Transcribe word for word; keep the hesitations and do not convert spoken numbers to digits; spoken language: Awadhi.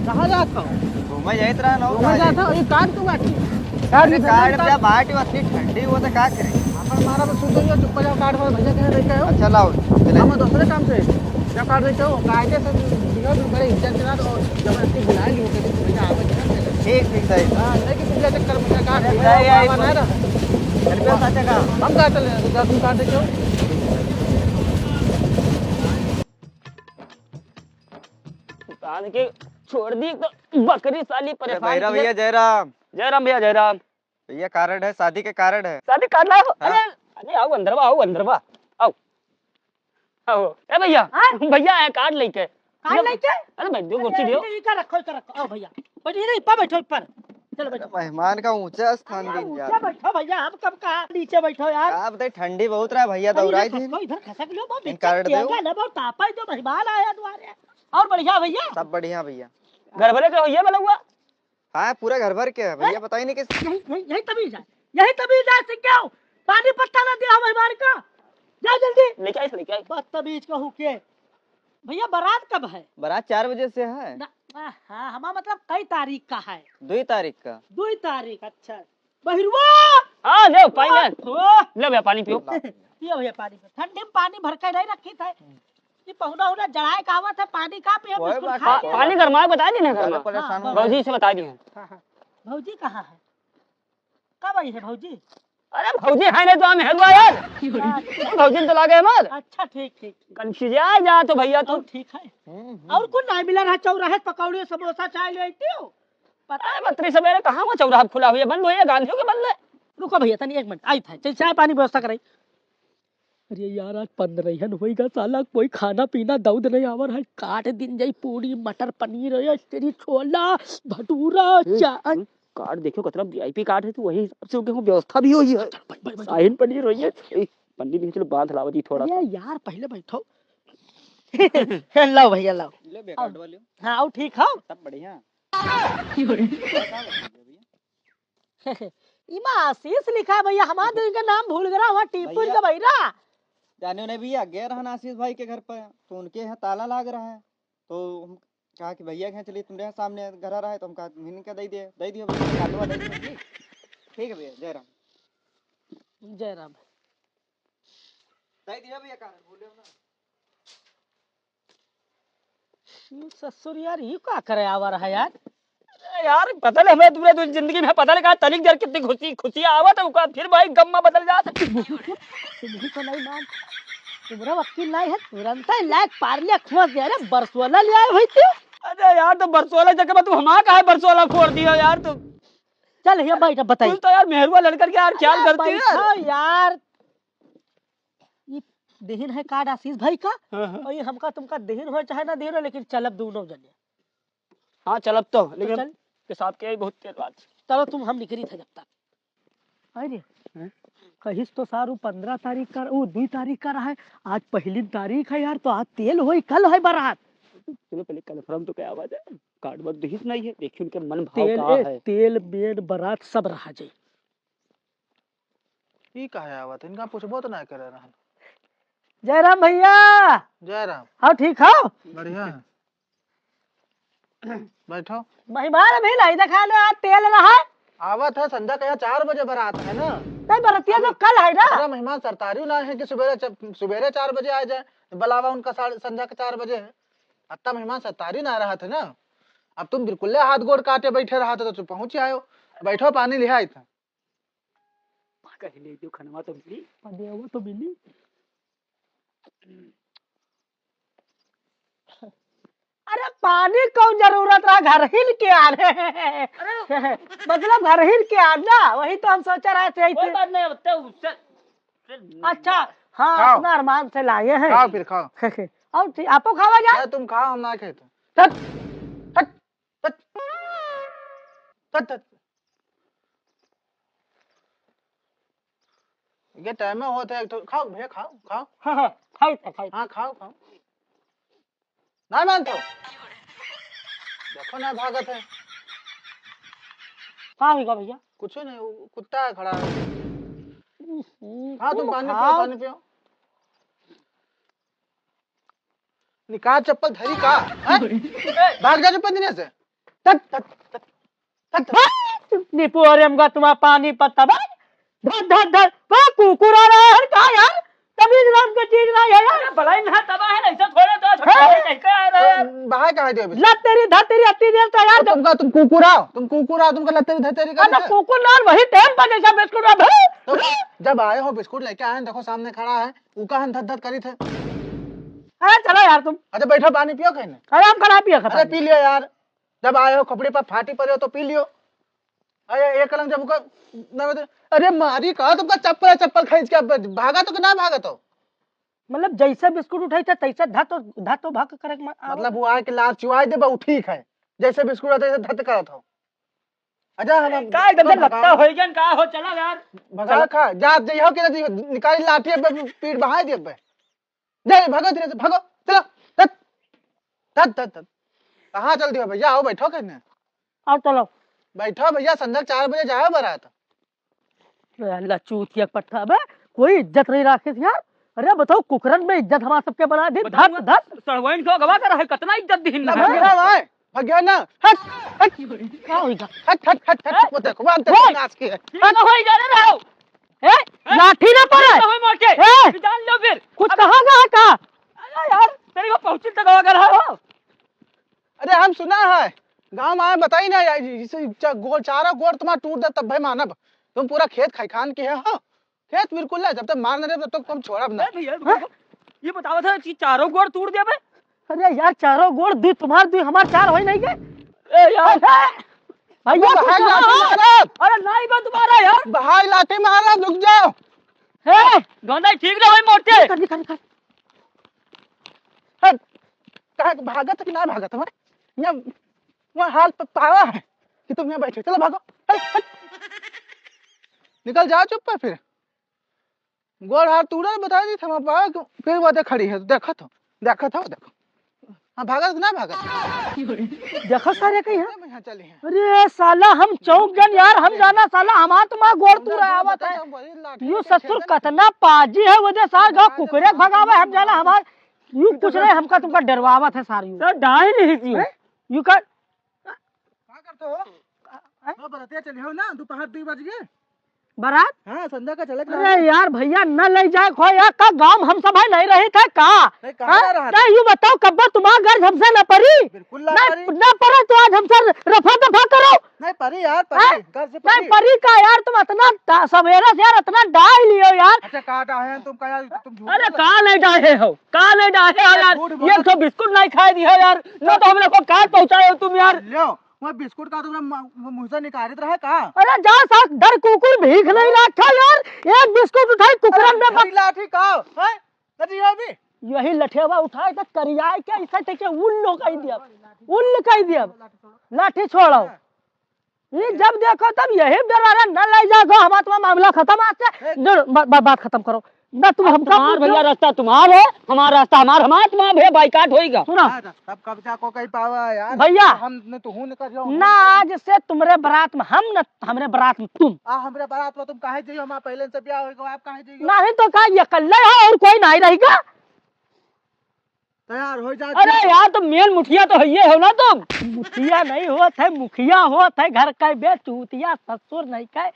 कहाँ जात हो? घूमे जाइत रहा ना, घूमे जात हो? ये काट तू काटी। काट अरे काट भैया, बाटी अतनी ठंडी हो तो का करे? अपन मारा में सुतो, ये चुप जाओ, काट मार भैया, कहाँ लेके हो? अच्छा लाओ, चले। हम दूसरे काम से, क्या काट देते हो? कायदे से दियो, तुम बड़े इज्जत के साथ और जबरदस्ती बुला लियो, कहते तुम भैया आवत है। ठीक, ठीक, सही। हाँ, नहीं कि तुम जैसे कर भैया काट ठीक, सही है, आवा ना रहा। चल पे साथे का। हम कहाँ चले, तुम काट देते हो? कान के छोड़ दी तो बकरी साली अरे परेशान भैरव किया। भैया, जयराम। जयराम भैया, जयराम। भैया, कार्ड है, शादी के कार्ड है। शादी कार्ड लाए हो? हाँ। अरे, अरे, आओ अंदर बा, आओ अंदर बा, आओ, आओ। ए भैया, हाँ? भैया आए कार्ड लेके। कार्ड लेके? अरे भाई, दो कुर्सी दियो। इधर रखो, इधर रखो, आओ भैया। बैठ, इधर, ऊपर बैठो, ऊपर। चलो बैठो। मेहमान का ऊंचा स्थान अरे, दी ऊंचा यार। बैठो भैया, हम कब कहा नीचे बैठो यार। आप बताइए, ठंडी बहुत रहा है भैया, अरे, दौड़ाई इधर दी। खसको, इधर खसक लो, बा, इन कार्ड दो। ना, बा, तापा है जो मेहमान आया द्वारे। और बढ़िया भैया? सब बढ़िया भैया। घर भरे के होइए बलुआ? हाँ, पूरा घर भर के है भैया, हैं? बताइए नहीं कैसे। यही, यही, यही तमीज है, यही तमीज है, सीख गया हूँ। पानी पत्ता ना दिया हमारे बार का। जाओ जल्दी। लेके आई, लेके आई। बदतमीज कहूँ के। भैया, बारात कब है? बारात चार बजे से है। ना, आ, हाँ, हमारा मतलब कई तारीख का है? दुई तारीख का। दुई तारीख, अच्छा। बहिरुआ! हाँ, ले, पानी ले। ओ! ले भैया, पानी पियो। पियो भैया, पानी पियो। ठंडी में पानी भर के नहीं रखी था। ये पहुना उना जड़ाए का आवत है, पानी का पिए, ओए बिस्कुट बा, खाए? पा-, पानी गरमाए, बता दी ना, ज्यादा गरमा। परेशान हाँ, मत। भौजी से बता दी है। हाँ, हाँ। भौजी कहाँ है? कब आई है भौजी? अरे भौजी है नहीं तो हम हेलवा यार। अच्छा। भौजी ने तो लागे हमार। अच्छा, ठीक, ठीक। कन्फ्यूज आ जा तो भैया तू। और ठीक है। हम्म, हम्म। और कुछ नहीं मिला रहा, चौराहे से पकौड़ी, समोसा, चाय ले आती हो? पता अरे नहीं। बतरी सवेरे कहाँ वो चौराहा खुला हुआ है, बंद हुई है, गांधी के बंद है। रुको भैया, तनी एक मिनट, आई था, चल चाय पानी व्यवस्था कराई। अरे यार, आज पंद्रहन होइगा साला, कोई खाना पीना दौद नहीं आवर है। काट दिन जाई पूड़ी, मटर पनीर है, तेरी छोला, भटूरा, ए, चाय। हम्म, कार्ड देखियो, कतरा वीआईपी कार्ड है, तो वही हिसाब से उनके व्यवस्था भी होई है। चल, बैठ, बैठ, बैठ। शाहीन पनीर होई है। ए, पंडित जी, चलो बांध लावा जी थोड़ा अरे सा। यार, पहले बैठो। लाओ भैया, लाओ। ले बे, आओ। कार्ड वाले। हाँ, आओ, ठीक हो? सब बढ़िया। इमा आशीष लिखा है भैया, हमार तो इनका नाम भूल गया, वहाँ टीपुर भैया, का भैरा। जाने उन्हें भैया, गए रहन आशीष भाई के घर पर, तो उनके यहाँ ताला लाग रहा है, तो हम कहा कि भैया के यहाँ चलिए, तुम्हारे यहाँ सामने घर आ रहा है, तो हम कहा, "मिन के दे दिए, दे दिए भैया, काटवा दे दिए।" ठीक है भैया, जय राम। जय राम। दे दिया भैया, कहा भूले हो ना। ई ससुर यार, ई का करे आवा रहा यार? अरे यार, पता नहीं, हमें पूरे दु-, जिंदगी में पता नहीं कहा तनिक देर कितनी खुशी, खुशी आवत है, ओकर फिर भाई गम में बदल जात है। तुम ही तो नहीं मान, तुम्हारा वकील नहीं है, तुरंत ही लायक पार लिया, खोज दिया, अरे बरसोला ले आए हुई थी। अरे यार, तो बरसोला जगह में तू हमारा काहे बरसोला फोड़ दिया यार तू? चल, ये बैठ, अब बताइए। तू तो यार मेहरुआ लड़कर के यार ख्याल अरे करती है यार। बैठो यार। ई देहिन है कार्ड आशीष भाई का, हाँ, हाँ। और ये हमका तुमका देहिन हो चाहे ना देहिन हो, लेकिन चलब दोनों जने। हाँ, चलब तो, तो लेकिन चल। पेशाब के बहुत तेज बात। चलो तुम, हम निकली थे जब तक। अरे, हैं? कहिस तो सारू पंद्रह तारीख का, वो दुई तारीख का रहा है, आज पहली तारीख है यार, तो आज तेल होई, कल है बारात। चलो पहले कन्फर्म तो क्या आवाज है, कार्ड वर्ड देहिस नहीं है, देखिए उनके मन भाव तेल, का ए, है। तेल, मेन, बारात सब रहा जाई। ई काहे आवत? इनका पूछबो तो ना करे रहन। जय राम भैया। जय राम। हाँ, ठीक हो? बढ़िया है। बैठो। मेहमान अभी नहीं देखा ले, आज तेल रहा है। आवत है, संध्या का यहाँ चार बजे बारात है ना। नहीं, बरतिया तो कल है ना। अरे मेहमान सरतारी ना है कि सुबेरे च-, सुबेरे चार बजे आ जाए, बुलावा उनका साढ़े, संध्या के चार बजे है। अत्ता मेहमान सरतारी ना रहा था ना। अब तुम बिल्कुल ले हाथ गोड़ काटे बैठे रहा था तो तुम पहुँच आयो। बैठो, पानी ले आई था। कहीं ले जो खनवा तो मिली। पदेवा तो मिली। अरे पानी कौन जरूरत रहा, घर ही के आ रहे हैं। अरे मतलब घर ही के आ ना, वही तो हम सोच रहे थे। कोई बात नहीं, अब तो उससे, उससे अच्छा, हाँ, खाओ। अपना अरमान से लाए हैं। खाओ फिर, खाओ। और ठीक, आपो खावा जाए? नहीं, तुम खाओ, हम ना खाए तो। हट, हट, हट, हट, हट। ये टाइम में होता है, एक ठो खाओ भैया, खाओ, खाओ। हाँ, हाँ, खाओ, खाओ। हाँ, खाओ, खाओ। ना मान तो। देखो ना, भागत है। का होइगा भैया? कुछ नहीं, वो कुत्ता है खड़ा है। हम्म, हाँ, तुम तुम पानी पियो, खाओ। पानी पियो। निकाल चप्पल धरी का? हैं? भाग जा चुप दिन से। तत, तत, तत, तत, तत। निपोरे हमका तुम्हारा पानी पत्ता बा। धत, धत, धत। वो कुकुर आ रहा है का यार? तमीज नाम का चीज ना है यार। अरे बलाई ना तबाह है, ऐसा थोड़ा तो हैं? झटका नहीं कह रहा है। तो बाहर कहाँ दिया बिस्कुट? लत तेरी, धत तेरी, अत्ती देर तो यार। तो तुमका, तुम कुकुर आओ, तुम कुकुर आओ, तुमका लत तेरी, धत तेरी अरे करी थे। कुकुर ना, वही टाइम पर जैसा बिस्कुट रहा। तो जब आए हो बिस्कुट लेके आए हैं, देखो सामने खड़ा है, ऊ काहे धत धत करी थे? अरे चलो यार तुम। अच्छा बैठो, पानी पियो कहीं ना। अरे हम कहाँ पिया अरे खत्म? पी लियो यार, जब आए हो खोपड़ी पर फाटी पड़े हो तो पी लियो। अरे एक कलम जब उका, ना बता-, अरे मारी कहा तुमका चप्पल है, चप्पल खींच के अब भागा तो कि ना भागा तो? मतलब जैसे बिस्कुट उठाई थे तैसे धत, धत भक करे के मा-, मतलब वो आए के लार चुआई दे बा, ऊ ठीक है, जैसे बिस्कुट आते तैसे धत करत हो। अच्छा हम, हम का एकदम से भगा, लत्ता होई गन का हो, चला यार। भगा चला। खा, जा जइहो के ना जइहो, निकाली लाठी अब पीठ बहाई दे अब। जा भागो तेरे से, भागो, चलो। धत, धत, धत, धत। कहाँ चल दियो भैया, आओ बैठो कहने। आओ चलो। बैठो भैया, संझा के चार बजे जाओ बारात। अल्लाह चूतिया के पट्ठा बे, कोई इज्जत नहीं राखे यार। अरे बताओ, कुकरन में इज्जत हमार सबके बना दी। बताओ धत, ना, धत। सड़वाइन के अगवा कर है, कितना इज्जत दिहिन ना ना। भगिया ना, भगिया ना, हट, हट। का होइगा? हट, हट, हट, हट, हैं? वो देखो, वो अंतर ओए! नाच के है। ठीक हट। ना होई जा रे रहो। ए, हैं? लाठी ना पड़े। ठीक ना होई मोटे। ए! जान लो फिर। कुछ अब कहा ना का? अरे यार, तेरी वो पहुंची तक अगर हो। अरे हम सुना है, गाँव में आए बताई ना यार, इसे चा-, गोड़, चारों गोड़ तुम्हारा टूट दे तब भाई मानब। तुम पूरा खेत खाई खान के है, हाँ? खेत बिल्कुल ना, जब तक मार ना दे तब तक तुम छोड़ब ना। ए भैया, हाँ? ये बतावा था कि चारों गोड़ तोड़ दिया बे? अरे यार, चारों गोड़, दुई तुम्हार, दुई हमार, चार होई नहीं के? ए यार। अरे, भैया, अरे, कुछ भाई, कहा? लाठी मारब। अरे, नहीं बा तुम्हारा यार। भाई, लाठी मारब, रुक जाओ। ए, गंदा ठीक ना होई मोटे। निकल, निकल, निकल। हट, कहाँ के भागत कि ना भागत हमार? यहाँ, वहाँ हाल प-, पावा है कि तुम यहाँ बैठे, चलो भागो, हट, हट। निकल जाओ चुप पे फिर। गोड़ हाथ टूटल, बता दी, हम पावा कि फिर वो दे खड़ी है, देखत हो, देखत हो, देखो। हाँ, भागत कि ना भागत? देखो सारे कहीं है। यहाँ चली है। अरे साला, हम चौक जन यार, हम जाना साला, हमार तुम्हार गोड़ तू रहा आवत है। यू ससुर कतना पाजी है, वजह सार गाँव कुकरे भगावे, हम जाना हमार यू कुछ नहीं, हमका तुमका डरवावत है सार यू। सर, डाई नहीं की। हैं? यू का का करते हो? हैं? हाँ, बरतिया चली हो ना, दोपहर दो बज गए। बारात? हाँ, संध्या का चले के अरे रहा। यार भैया, न ले जाए खो यार, का गाँव हम सब है नहीं रही था का? नहीं, कहाँ हाँ? रहा था? नहीं, यू बताओ, कब्बो तुम्हार गर्ज हमसे न परी? बिल्कुल ना नहीं, परी। ना परे तो आज हमसे रफा दफा करो। नहीं परी यार, परी, हाँ? घर से नहीं परी। परी का यार, तुम इतना टा-, सवेरे से यार इतना डाह लियो यार। अच्छा, का डाहे हैं तुम, का यार, तुम झूठ अरे बोलो। का नहीं डाहे हो, का नहीं डाहे हो यार? झूठ बोलो। एक तो बिस्कुट नहीं खाए दिए हो यार, ना तो हमने को कार पहुँचाए हो तुम यार। लो, वो बिस्कुट का तुमने म-, वो मुँह से निकालित रहा का? अरे जा साथ डर कुकुर भीख नहीं रखा यार, एक बिस्कुट उठाई कुकुरन अरे में भाई लाठी का, हैं? अरे ये भी? यही लठेवा उठाए त करियाए के ऐसे टेके उल्लो कह दिया, उल्ल कह दिया। लाठी छोड़ो। ये जब देखो तब यही डरारा न ले जा दो, हमारा तुम्हारा मामला खत्म आज से। ए। जो, बा-, बा-, बात खत्म करो। ना तुम अब हमका तुम्हार पूछो। भैया रास्ता तुम्हार है, हमारा रास्ता हमार, हमार तुम्हार भैया बाइकाट होइगा। सुनो। हाँ, तब कब्जा को कहीं पावा यार। भैया। हम न तो हूँ न कर जाओ, ना हूँ न कर आज से तुम्हरे बारात में हम न, हमरे बारात में तुम। आ, हमरे बारात में तुम काहे जाइयो? हमारा पहले से ब्याह होइगा, आप काहे जाइयो? नहीं तो का, ये अकेले हो और कोई नहीं रहेगा? तैयार हो जा। अरे यार, तुम मेन मुखिया तो हइये हो ना तुम। मुखिया नहीं होत है, मुखिया होत है घर का, बे चूतिया ससुर नहीं का।